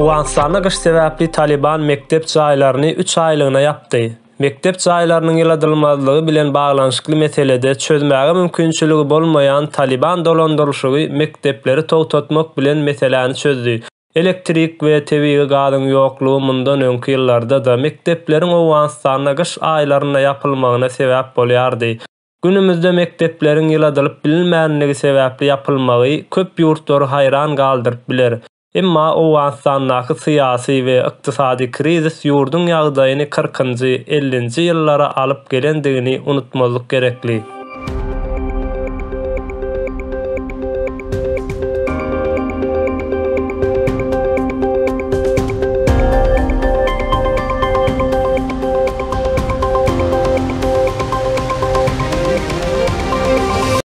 Owganystanda gyş sebäpli Talyban mekdep jaýlaryny üç aýlygyna ýapdy. Mekdep jaýlarynyň ýyladylmazlygy bilen baglanyşykly meselede çözmäge mümkinçiligi bolmaýan Talyban dolandyrylyşygy mekdepleri togtatmak bilen meseläni çözdi. Elektrik we tebigy gazyň ýoklugy mundan öňki ýyllarda-da mekdepleriň Owganystanda gyş aýlarynda ýapylmagyna sebäp bolýardy. Günümizde mekdepleriň ýyladylyp bilinmänligi sebäpli ýapylmagy köp ýurtlary haýran galdyryp biler. Emma Owganystandaky syýasy we ykdysady krizis ýurduň ýagdaýyny kyrkynjy, ellinji ýyllara alyp gelendigini unutmazlyk gerekli.